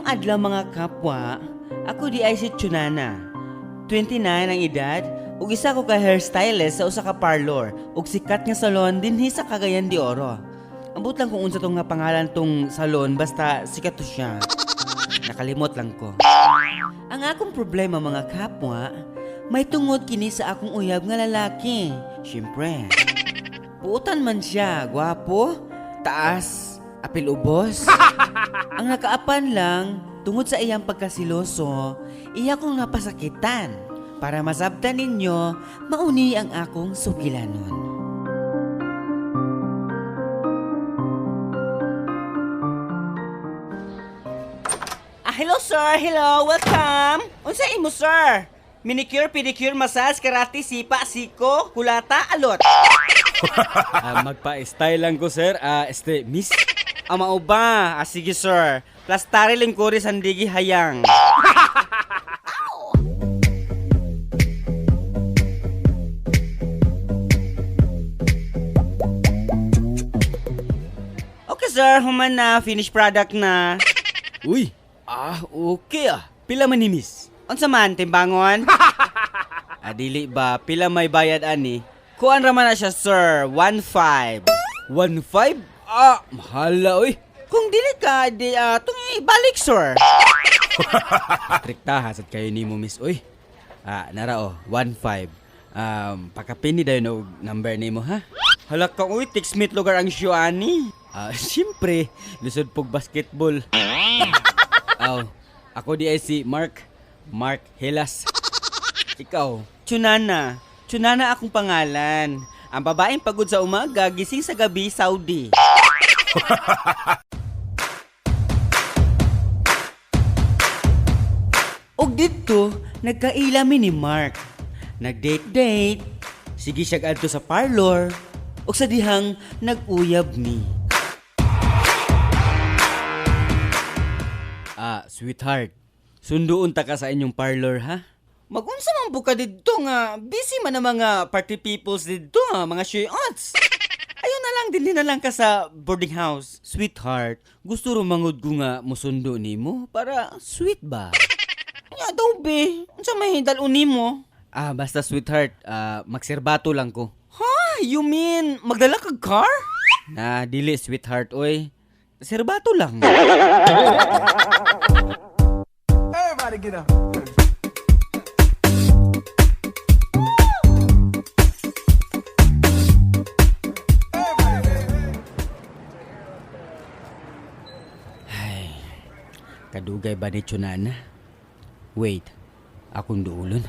adlaw, mga kapwa, ako di ay si Chunana. 29 ang edad, ug isa ko ka hairstylist sa usa ka parlor ug sikat nga salon dinhi sa Cagayan de Oro. Ambot lang kung unsa tong nga pangalan tong salon, basta sikat to siya. Nakalimot lang ko. Ang akong problema, mga kapwa, may tungod kini sa akong uyab nga lalaki. Siyempre. Buutan man siya, gwapo, taas, apil ubos. Ang nakaapan lang, tungod sa iyang pagkasiloso, iya kong napasakitan. Para masabtan ninyo, mauni ang akong sugilanon. Ah, hello sir, hello, welcome. Unsa imo, sir? Manicure, pedicure, massage, karate, sipa, siko, kulata, alot. Ah, magpa-style lang ko, sir. Ah, este, miss. Ama ba? Ah, sige sir. Plastari lingkuri sandigi hayang. Okay sir, human na, finished product na. Uy, ah, okay ah. Pila man ni miss? Unsa man, timbangon? Ah, dili ba, pila may bayad ani? Kuan ra man na siya sir, 1.5. 1.5? Ah, mahala oy. Kung dili ka, di tungi balik sir. Strikta hasad kayo nimo, miss, oy. Ah, nara oh, 1.5. Pakapini dayon og number nimo ha. Hala ka uy, text mate lugar ang show ani. Ah, siyempre, lusod pog basketball. Aw, ako di ay si Mark. Mark Helas. Ikaw? Chunana. Chunana akong pangalan. Ang babaeng pagod sa umaga, gising sa gabi, Saudi. Og didto, nagkaila mi ni Mark. Nag-date-date, sige siya adto sa parlor, ug sa dihang nag-uyab mi. Ah, sweetheart. Sunduon ta ka sa inyong parlor ha. Magunsa man buka didto nga busy man ang mga party peoples didto, ha, mga shoyots. Ayun na lang, dinhi na lang ka sa boarding house. Sweetheart, gusto rumangod ko nga musundo nimo para sweet ba? Nya daw be, unsa may dal-on nimo? Ah, basta sweetheart, ah, magserbato lang ko. Ha? You mean magdala kag car? Na, dili sweetheart, oy. Serbato lang. Everybody get up. Ay, kadugay ba ni Chunana? Wait, akong duulon.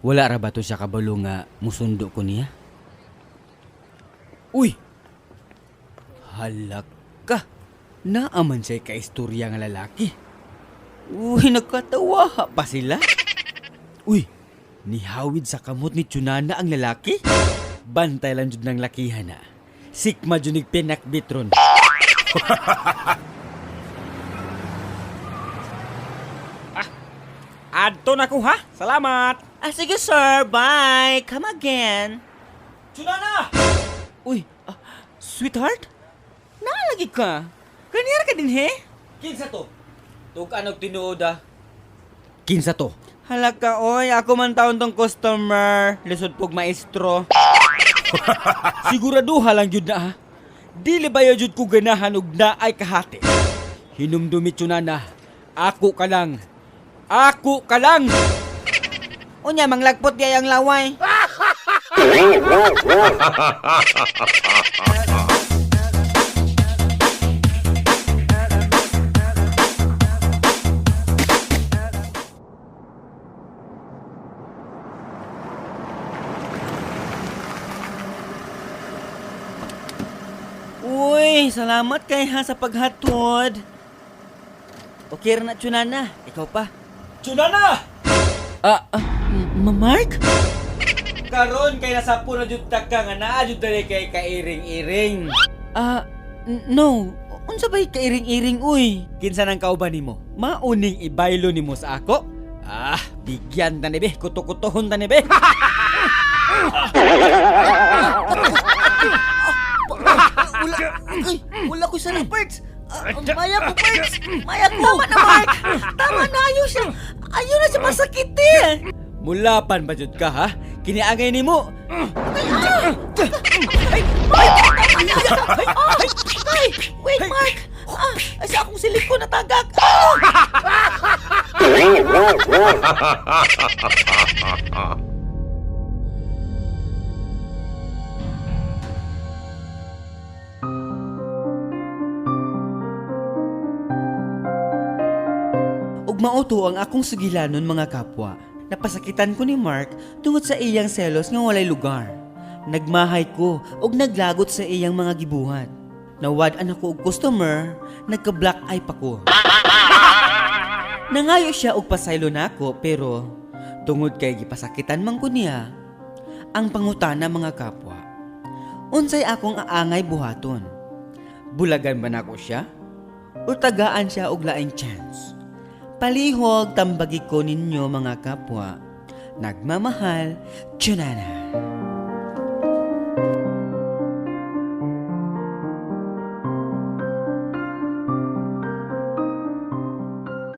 Wala ra ba to siya kabalo nga musundo ko niya? Uy! Halak ka! Naaman siya kaistorya nga lalaki. Uy, nagkatawa pa sila. Uy, nihawid sa kamot ni Chunana ang lalaki? Bantay lang jud ng lakihan na. Sikma jud nig pinakbitron. Adto na ko ha. Salamat. Ah, sige sir, bye. Come again. Chunana! Uy, ah, sweetheart? Naalagi ka. Kanira ka din he? Kinsa to? Tug anog tinuod ah. Kinsa to? Hala ka, oy. Ako man taon tong customer. Lisod pog maestro. Siguraduha lang jud na ha. Dili ba jud ko ganahan og naay kahati. Hinumdumi Chunana, ako ka lang. Ako ka lang. Unya, manglagpot di ang laway. Uy, salamat kay ha sa paghatod. Okay ra na, Chunana. Ikaw pa. Chunana! Ah, ah, Mark? Karon kay nasapo na jud ta ka nga naa jud dali kay kairing-iring. Ah, no. Unsa ba'y kairing-iring, uy? Kinsa nang kauban nimo? Mauning ibaylo nimo sa ako? Ah, bigyan ta ni be, kuto-kutohon ta ni be. Wala, ay, wala ko sa parts. Ah, maya ko, parts. Maya ko. Tama na, Mark! Tama na, ayaw siya! Ayaw na siya masakitin! Mulapan ba jud ka ha? Kiniangay nimo. Ay! Ay! Wait, Mark! Ah, sa akong silikon natagak! Ah! Ug mao to ang akong sugilanon, mga kapwa. Napasakitan ko ni Mark tungod sa iyang selos nga walay lugar. Nagmahay ko ug naglagot sa iyang mga gibuhat. Nawad-an ako og customer, nagka-black eye pa ko. Nangayo siya og pasaylo nako pero tungod kay gipasakitan man ko niya, ang pangutana, mga kapwa. Unsay akong aangay buhaton? Bulagan ba nako siya? O tagaan siya og laing chance? Palihog tambagi ko ninyo, mga kapwa. Nagmamahal, Junana.